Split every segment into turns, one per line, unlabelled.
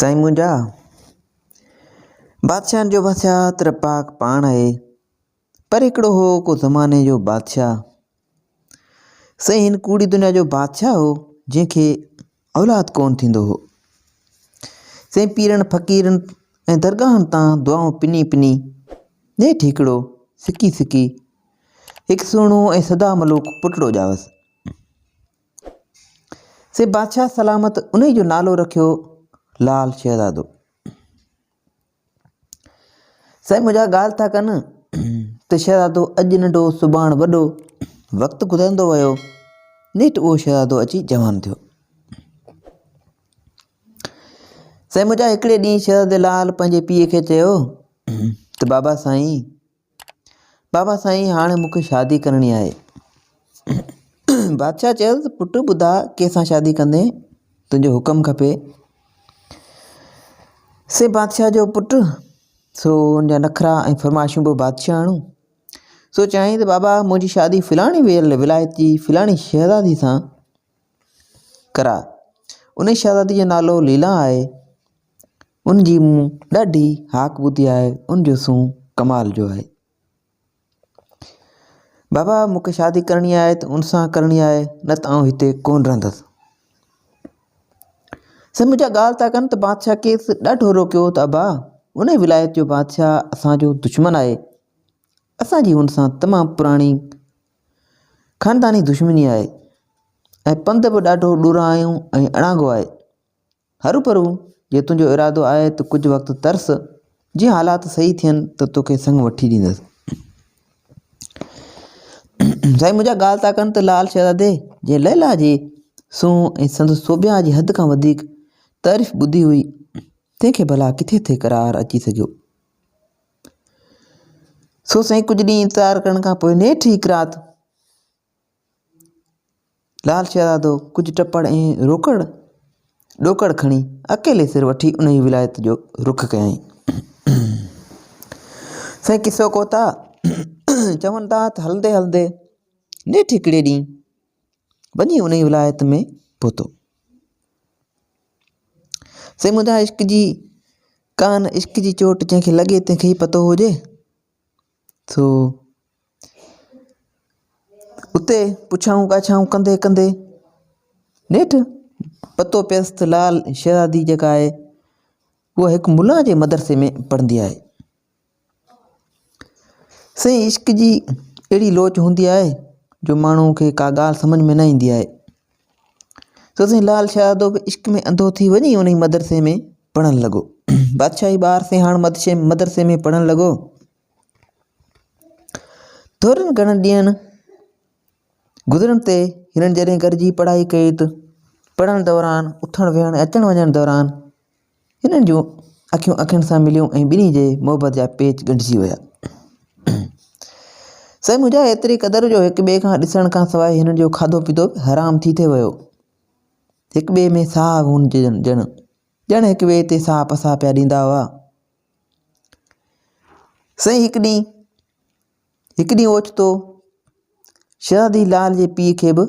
سائين منهنجا! بادشاهن جو بادشاهه ته رب پاڪ پاڻ آهي، پر هڪڙو هو ڪو زماني جو بادشاهه. سائين هن ڪوڙي دنيا جو بادشاهه هو، جنهن کي اولاد ڪونه ٿيندو هو. سائين پيرن فقيرن ۽ درگاهن تان دعائون پني پني نيٺ هڪڙو سڪي سڪي هڪ سهڻو ۽ سدا ملوڪ پٽڙو ڄاوس. سي بادشاهه سلامت انهي جو نالو رکيو لال شهزادو. سائين منهنجا ڳالهه ٿا ڪن ته شهزادو اڄ ننڍو سڀاڻ وڏو وقت گذرندو ويو نيٺ اهو شهزادو اچي جوان ٿيو. سائين منهنجا هڪڙي ڏينهن شهزادي لال پنهنجي پيء کي چيو ته بابا سائين بابا سائين هاڻي مون کي شادي ڪرڻي آهي. بادشاهه چيس ته پٽ ٻڌاء ڪنهن سان شادي ڪندين تنهنجو حڪم کپي. سي بادشاهه جو پٽ سو ان جا نخرا ۽ فرمائشون به بادشاهاڻو سو چيائين ته بابا منهنجي شادي فلاڻي ويل ولايت جي فلاڻي شهزادي سان ڪراء. ان شهزادي جو نالو ليلان آهي. ان جي مون ڏاڍي هاڪ ٻڌي آهي، ان جو سونهن ڪمال جو آهي. بابا مون کي شادي ڪرڻي آهي ته ان سان ڪرڻي آهي نه ته آئون هتي ڪونه رهندس. سڀ منهنجا ڳالهه ٿا ڪن ته بادشاهه کيس ڏاڍو روڪيو ته ابا ان ولايت جو بادشاهه اسان جو دشمن آهي، اسان جي هن سان تمام پراڻي خانداني دشمني آهي ۽ پنڌ به ڏاڍو ڏورانهيون ۽ اڻانگو آهي. هروڀرو جي تنهنجو ارادو آهي ته ڪجهه وقت ترس، جيئن حالات صحيح ٿين ته توکي سڱ وٺي ڏيندس. سائين منهنجا ڳالهه ٿا ڪن ته لال شهزادي جنهن ليلا جي سونهن ۽ سندس سوڀيا جي حد کان وڌيڪ تعريف ٻڌي هئي، تنهن کي ڀلا ڪٿي ٿي قرار اچي سگهيو. سو سائين ڪجهه ڏينهن انتظار ڪرڻ کان پوء نيٺ هڪ رات لال شهزادو ڪجهه ٽپڙ ۽ روڪڙ ڏوڪڙ کڻي اڪيلي سر وٺي انهيء ولايت جو رخ ڪيائين. سائين قصو ڪوتا چون ٿا ته هلندي هلندي نيٺ هڪڙي ڏينهن وڃي انهيء ولايت ۾ پهتو. سائين منهنجا عشق جي ڪان عشق جي چوٽ جنهن کي لڳي تنهن کي ئي پتو هجي. سو اتي پڇائون ڳاڇائون ڪندي ڪندي نيٺ پتو پيس ته لال شهزادي جيڪا آهي اها هڪ ملا جي مدرسي ۾ پڙهندي آهي. سائين عشق جي اهڙي لوچ هوندي آهي جو ماڻهو کي ڪا ڳالهه سمجهه ۾ نه ايندي آهي. سو سائين لال شهزادو به عشق ۾ انڌو ٿي وڃي انهي مدرسي ۾ پڙهڻ لڳو. بادشاهي ٻار سين هاڻ مدرسي ۾ پڙهڻ لڳو. ٿورن گهڻن ڏينهن گذرڻ تي هنن جڏهن گڏجي پڙهائي ڪئي ته پڙهڻ دوران اٿڻ ويهڻ اچڻ وڃڻ دوران هنن جون اکيون اکين سان مليون ۽ ٻنهي جي محبت جا پيچ ڳنڍجي ويا. سائين منهنجا ايتري قدر جو هڪ ٻئي کان ڏسڻ کان سواء هنن جو کاڌو پيتو به حرام ٿي ٿي ويو. هڪ ٻئي ۾ ساهه هن ڄڻ ڄڻ هڪ ٻئي تي ساهه پساهه پيا ڏيندا هئا. سائين هڪ ڏينهن هڪ ڏينهن اوچتو شهزادي لال جي پيء کي به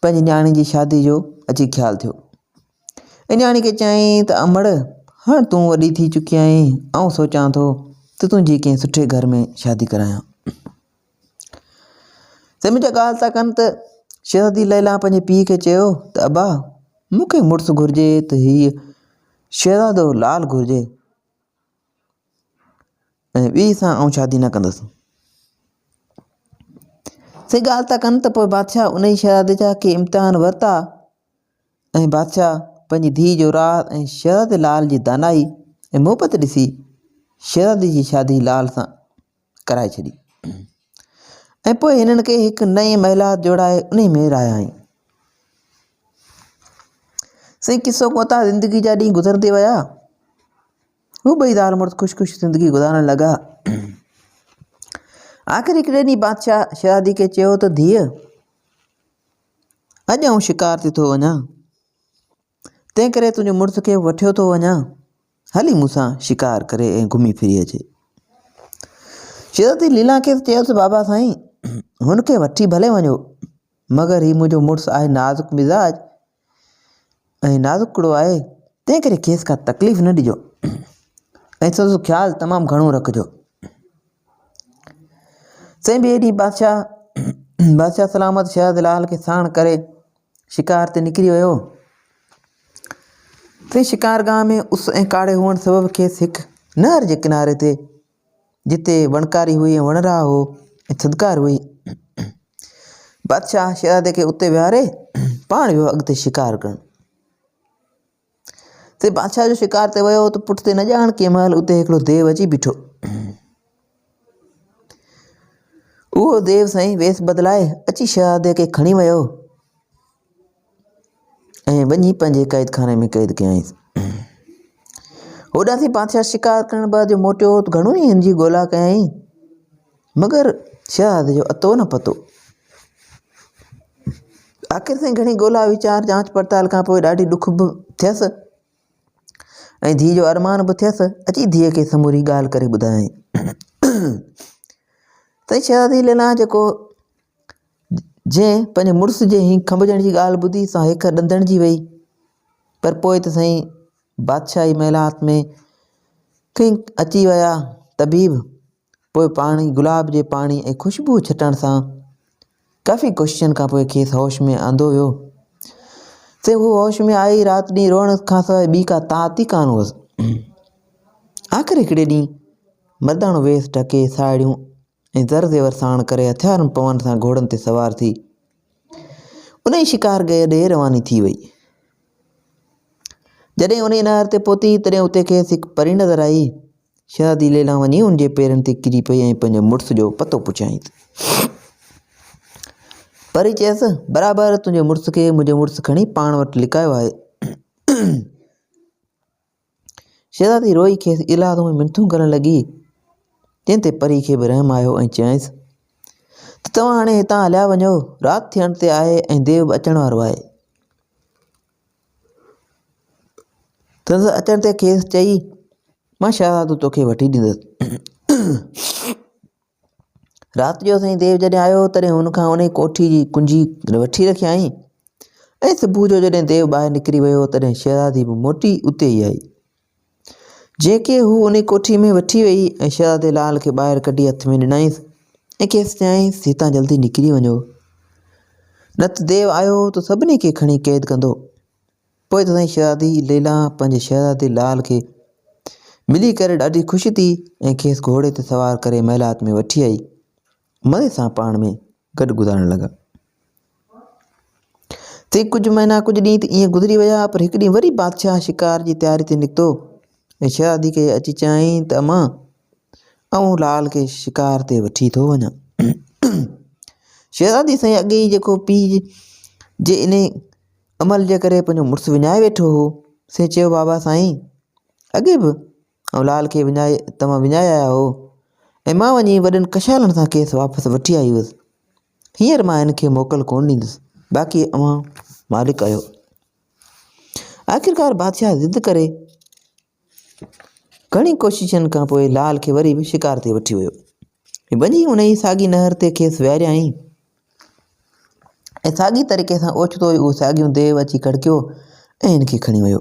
پنهنجي نياڻي جي شادي جو اچي خيال ٿيو ۽ نياڻي کي چيائين ته امڙ هاڻ تون وڏي ٿي چڪي آهين آئون سوچان ٿو ته تنهنجي ڪنهن سٺي گهر ۾ شادي ڪرايان سائين منهنجا ڳالهه ٿا ڪن ته شهزادي ليلا پنهنجي پيء کي چيو ته ابا مون کي مڙس گهرجي ته هيء شهزادو لال گهرجي ۽ ٻي سان آئون شادي نه ڪندس. سي ڳالهه ٿا ڪن ته پوء بادشاهه انهيء شهزادي جا ڪي امتحان ورتا ۽ بادشاهه پنهنجي ڌيء جو راز ۽ شهزادي لال جي دانائي ۽ محبت ڏسي شهزادي جي شادي لال سان ڪرائي ڇڏي ۽ پوء هنن کي هڪ نئين محلات جوڙائي انهي ۾ رهايائين. سائين قصو ڪوتاهه زندگي جا ڏينهن گذرندي ويا. هو ٻئي زال مڙس خوش خوش زندگي گذارڻ لڳا. آخر هڪڙي ڏينهن بادشاهه شهزادي کي چيو ته ڌيء اڄ آئون شڪار تي ٿو وڃان تنهن ڪري تنهنجي مڙس کي وٺيو ٿو وڃان هلي مون سان شڪار ڪري ۽ گهمي ڦري اچي. شهزادي ليلا کيس چيو ته بابا سائين هن کي وٺي ڀلي وڃو مگر هي منهنجو مڙس آهي نازڪ مزاج ۽ نازڪڙو آهي. تنهن ڪري کيس ڪا تڪليف نه ڏجو ۽ سندس خيال تمام گهڻو رکجو. سائين ٻئي ڏينهن بادشاهه بادشاهه سلامت شهزادي لال کي ساڻ ڪري شڪار تي نڪري ويو. سائين شڪارگاهه ۾ اس ۽ ڪاڙهي هئڻ سبب کيس هڪ نهر جي ڪناري تي جتي وڻڪاري هئي ۽ وڻراهه هو ۽ ٿڌڪار هئي. بادشاهه شهزادي کي اتي ويهاري پاڻ ويو اڳتي شڪار ڪرڻ. تي بادشاهه جو شڪار تي ويو ته پٺتي نه ڄاڻ ڪنهن مهل اتي هڪڙو ديو اچي بيٺو. اهو ديو سائين ويس بدلائي اچي شهزادي کي کڻي ويو ۽ وڃي پنهنجي قيد خاني ۾ قيد ڪيائينس. هوڏانهن سائين بادشاهه شڪار ڪرڻ بعد جو موٽيو ته گهڻو ئي هن جي ڳولا ڪيائين مگر شهزادي جو اتو نه پتو. آخر سائين گهڻي ڳولا ويچار جانچ پڙتال کان پوء ڏاڍي ڏک به ٿيس ۽ ڌيء جو ارمان به ٿيس اچي ڌيء کي سموري ڳالهه ڪري ٻڌايائين. سائين شهزادي ليلان جيڪو جنهن پنهنجي مڙس جي هين کنڀجڻ جي ڳالهه ٻڌي سا هيڪر ڏندڻجي وئي پر پوء ته سائين بادشاهي محلات ۾ ڪئين اچي ويا طبيب پوء پاڻي گلاب جي پاڻي ۽ خوشبو ڇٽڻ سان ڪافي ڪوششن کان پوء کيس هوش ۾ آندو ويو سي هو هوش ۾ آئي رات ڏينهن روئڻ کان سواء ٻي ڪا طاقت ئي ڪانه هئس آخر هڪڙي ڏينهن مرداڻو ويس ڍڪي ساهيڙيون ۽ زر زيور ساڻ ڪري هٿيارن پون سان گهوڙن تي سوار ٿي انهي شڪار گاهه ڏي رواني ٿي وئي. جڏهن انهي نهر تي پهتي تڏهن اتي کيس هڪ پري نظر آئي. شهزادي ليلان وڃي ان جي پيرن تي ڪري پئي ۽ پنهنجي مڙس جو پتو پڇيائين. پري چيس، برابر تنهنجي مڙس کي منهنجي مڙس کڻي پاڻ وٽ لڪايو آهي. شهزادي روئي کيس ايلازون ۽ منٿون ڪرڻ لڳي، جنهن تي پري کي به رحم آيو ۽ چيائينس ته توهان هاڻي هتان هليا وڃو، رات ٿيڻ تي آهي ۽ ديو به اچڻ وارو آهي. سندس اچڻ تي کيس چئي، مان شهزادو توکي وٺي ڏيندس. رات جو سائين ديو جڏهن آيو تڏهن هن کان انهي ڪوٺي جي ڪنجي وٺي رکيائين ۽ صبح جو جڏهن ديو ٻاهر نڪري ويو تڏهن شهزادي به موٽي اتي ئي آئي جنهن کي هو انهي ڪوٺي ۾ وٺي وئي ۽ شهزادي لال کي ٻاهر ڪڍي هٿ ۾ ڏنائينس ۽ کيس چيائينس هتان جلدي نڪري وڃو نه ته ديو آيو ته سڀني کي کڻي قيد ڪندو پوء ته سائين شهزادي ليلان پنهنجي شهزادي لال کي ملي ڪري ڏاڍي خوش ٿي ۽ کيس گهوڙي تي سوار ڪري محلات ۾ وٺي آئي. مزي سان پاڻ ۾ گڏ گذارڻ لڳا. سائين ڪجهه مهينا ڪجهه ڏينهن ته ائين گذري ويا پر هڪ ڏينهن وري بادشاهه شڪار جي تياري تي نڪتو ۽ شهزادي کي اچي چيائين ته امان آئون لال کي شڪار تي وٺي ٿو وڃان. شهزادي سائين اڳي ئي جيڪو پيء جي انهي عمل جي ڪري پنهنجو مڙس وڃائي ويٺو هو سي چيو بابا سائين اڳي به آئون لال کي وڃائي توهان وڃائي آيا هو ۽ مان وڃي وڏن ڪشالن سان کيس واپس وٺي آئي هئس هينئر مان هن کي موڪل ڪونه ڏيندس باقي اوهان مالڪ آهيو آخرڪار بادشاهه ضد ڪري گهڻي ڪوششن کان پوء لال کي وري به شڪار تي وٺي ويو. وڃي انهيء ساڳي نهر تي کيس ويهاريائين ۽ ساڳي طريقي سان اوچتو ئي اهو ساڳيون ديو اچي ڪڙڪيو ۽ هن کي کڻي ويو.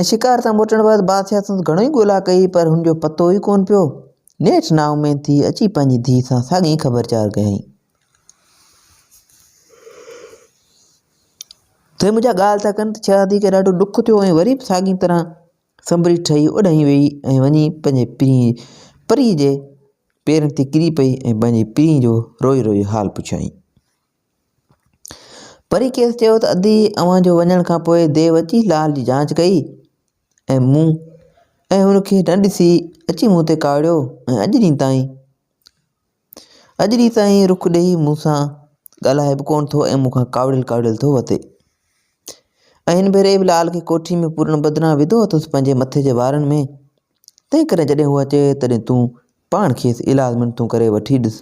۽ شڪار تان موٽڻ بعد بادشاهه سندس گهڻو ئي ڳولا ڪئي پر هن جو پتو ئي ڪونه پيو. نيٺ نااميد ٿي اچي پنهنجي ڌيء سان ساڳي خبر چار ڪيائين. تنهن منهنجا ڳالهه ٿا ڪن ته شهزادي کي ڏاڍو ڏک ٿيو ۽ وري به ساڳي طرح سنڀري ٺهي اوڏانهن ويئي ۽ وڃي پنهنجي پرينء پريء جي پيرن تي ڪري پئي ۽ پنهنجي پرينء جو روئي روئي حال پڇيائين. پري کيس چيو ته ادي اوهان جو وڃڻ کان پوء ديو اچي لال جي جانچ ڪئي ۽ مون ۽ هن کي نه ڏسي اچي مون تي ڪاوڙيو ۽ اڄ ڏينهن تائين اڄ ڏينهن تائين رخ ڏيئي مون سان ڳالهائي به ڪونه ٿو ۽ مون کان ڪاوڙيل ڪاوڙيل ٿو وتي ۽ هن ڀيري به لال کي ڪوٺي ۾ پورڻ بدران وڌو اٿس پنهنجي مٿي جي وارن ۾ تنهن ڪري جڏهن هو اچي تڏهن تون پاڻ کيس ايلاز منٿون ڪري وٺي ڏس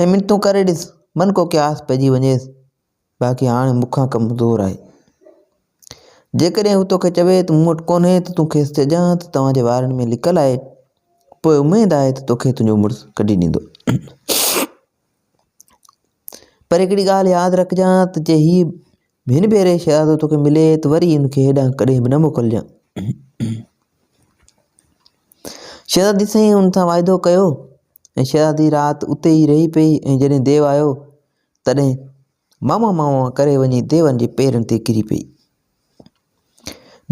۽ منٿون ڪري ڏس من ڪو قياس پئجي وڃيس باقي هاڻي مون کان ڪم زور آهي. جيڪڏهن هو توکي چوي ته مون وٽ ڪونهي ته تون کيس چئجان ته توهان جي وارن ۾ لڪل آهي، پوء اميد آهي ته توکي تنهنجو مڙس ڪڍي ڏيندو. پر هڪڙي ڳالهه ياد رکجان ته جي هي هن ڀيري شهزادو توکي ملي ته وري هن کي هيڏانهن ڪڏهن به نه موڪلجان. شهزادي سائين هن سان واعدو ڪيو ۽ شهزادي رات اتي ئي رهي پئي ۽ جڏهن ديو آيو تڏهن ماما ماما ڪري وڃي ديون جي پيرن تي ڪري پئي.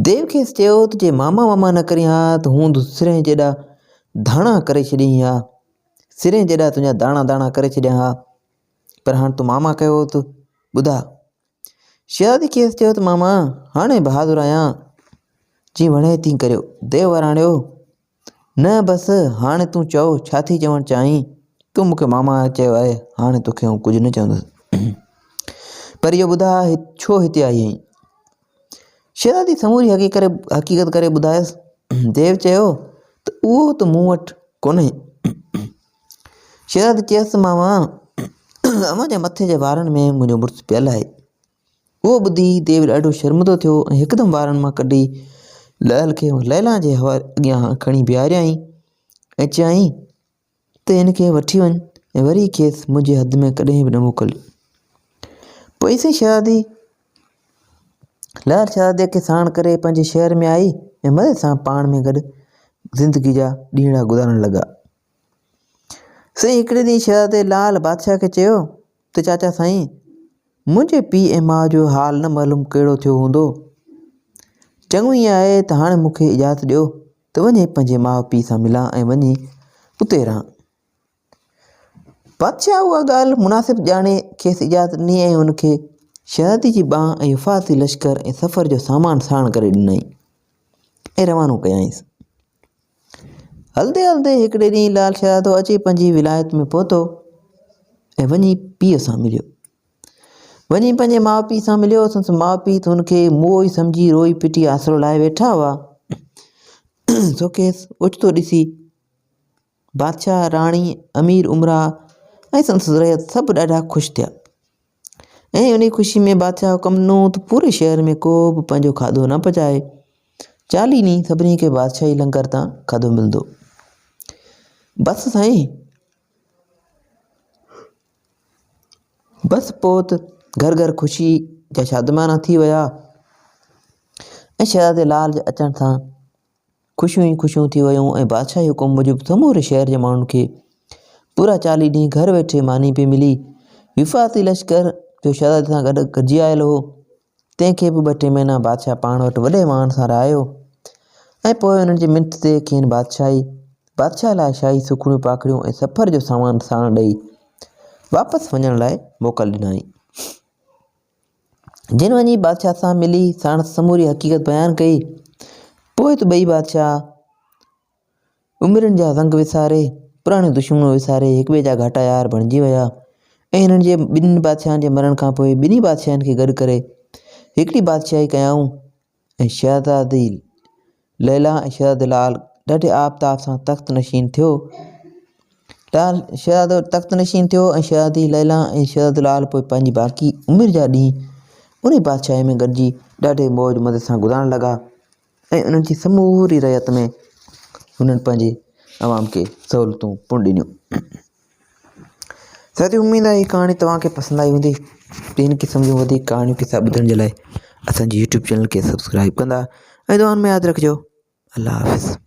ديو کيس چيو ته جي ماما ماما نه ڪرين ها ته هوند سرهين جيڏا ڌاڻا ڪري ڇڏين ها، سرهين جيڏا تنهنجا داڻا داڻا ڪري ڇڏيان ها، پر هاڻ تو ماما ڪيو ته ٻڌاء. شهزادي کيس چيو ته ماما هاڻي به حاضر آهيان، جيئن وڻي تيئن ڪريو. ديو وراڻيو، نه بس هاڻي تون چئو ڇا ٿي چوڻ چاهين؟ تون مون کي ماما چيو آهي، هاڻي توکي آئون ڪجهه نه چوندس. پر اهو ٻڌاء ڇو هتي آئي آهين؟ شهزادي سموري حقيقت ڪري ٻڌايس. ديو چيو ته اهو ته مون وٽ ڪونهي. شهزادي چيس ته ماما اوهان جي مٿي جي وارن ۾ منهنجو مڙس پيل آهي. اهو ٻڌي ديو ڏاڍو شرمندو ٿيو ۽ هڪدم وارن مان ڪڍي لعل کي ليلان جي اڳيان کڻي بيهاريائين ۽ چيائين ته هن کي وٺي وڃ ۽ وري کيس منهنجي حد ۾ ڪڏهن به نه موڪل. پوء سائين شهزادي لعل شهزادي کي ساڻ ڪري پنهنجي شهر ۾ آئي ۽ مزي سان پاڻ ۾ گڏ زندگي جا ڏينهڙا گذارڻ لڳا. سائين هڪڙي ڏينهن شهزادي لعل بادشاهه کي چيو ته چاچا سائين منهنجي پيء ۽ ماء جو حال نه معلوم ڪهڙو ٿيو هوندو. چڱو ائين آهي ته هاڻي مون کي اجازت ڏيو ته وڃي پنهنجي ماء پيء سان ملان ۽ وڃي اتي رهان. بادشاهه اها ڳالهه مناسب ڄاڻي کيس اجازت ڏني ۽ هن کي شهزادي جي ٻانهن ۽ حفاظتي لشڪر ۽ سفر جو سامان ساڻ ڪري ڏنائين ۽ روانو ڪيائينس. هلندي هلندي هڪڙي ڏينهن لال شهزادو اچي پنهنجي ولايت ۾ پهتو ۽ وڃي پيء سان مليو. وڃي پنهنجي ماء پيء سان مليو سندس ماء پيء ته هن کي موئو ئي سمجهي روئي پٽي آسرو لاهي ويٺا هئا. سو کيس اوچتو ڏسي بادشاهه، راڻي، امير امراء ۽ سندس رعيت سڀ ڏاڍا خوش ٿيا. ۽ انهيء خوشيء ۾ بادشاهه حڪم ڏنو ته پوري شهر ۾ ڪو به پنهنجو کاڌو نه پچائي. چاليهه ڏينهن سڀني کي بادشاهي لنگر تان کاڌو ملندو. بس سائين! بس پوء ته گهر گهر خوشي جا شادمانا ٿي ويا ۽ شهزادي لال جي اچڻ سان خوشيون ئي خوشيون ٿي ويون ۽ بادشاهي حڪم موجب سموري شهر جي ماڻهن کي پورا چاليهه ڏينهن گهر ويٺي ماني پئي ملي. وفاقي لشڪر جو شهزادي سان گڏ گڏجي آيل هو، تنهن کي به ٻه ٽي مهينا بادشاهه پاڻ وٽ وڏي مان سان رهايو ۽ پوء انهن جي منٿ تي کين بادشاهي بادشاهه لاء شاهي سوکڙيون پاکڙيون ۽ سفر جو سامان ساڻ ڏئي واپس وڃڻ لاء موڪل ڏنائين. جن وڃي بادشاهه سان ملي ساڻس سموري حقيقت بيان ڪئي. پوء ته ٻئي بادشاهه عمرين جا زنگ وساري، پراڻيون دشمنيون وساري هڪٻئي جا گهاٽا يار بڻجي ويا ۽ هنن جي ٻنهي بادشاهن جي مرڻ کان پوء ٻنهي بادشاهن کي گڏ ڪري هڪڙي بادشاهي ڪيائون ۽ شهزادي ليلا ۽ شهزادي لال ڏاڍي آب تاب سان تخت نشين ٿيو. لال شهزادو تخت نشين ٿيو ۽ شهزادي ليلا ۽ شهزادو لال پوء پنهنجي باقي عمر جا ڏينهن انهي بادشاهي ۾ گڏجي ڏاڍي موج مزي سان گذارڻ لڳا ۽ انهن جي سموري رعيت ۾ هنن پنهنجي عوام کي سهولتون پڻ ڏنيون. ساٿيو اميد آهي هي ڪهاڻي توهان کي پسند آئي هوندي ته هن قسم جون وڌيڪ ڪهاڻيون قصا ٻڌڻ جي لاء اسان جي يوٽيوب چينل کي سبسڪرائب ڪندا ۽ دعائن ۾ ياد رکجو الله حافظ.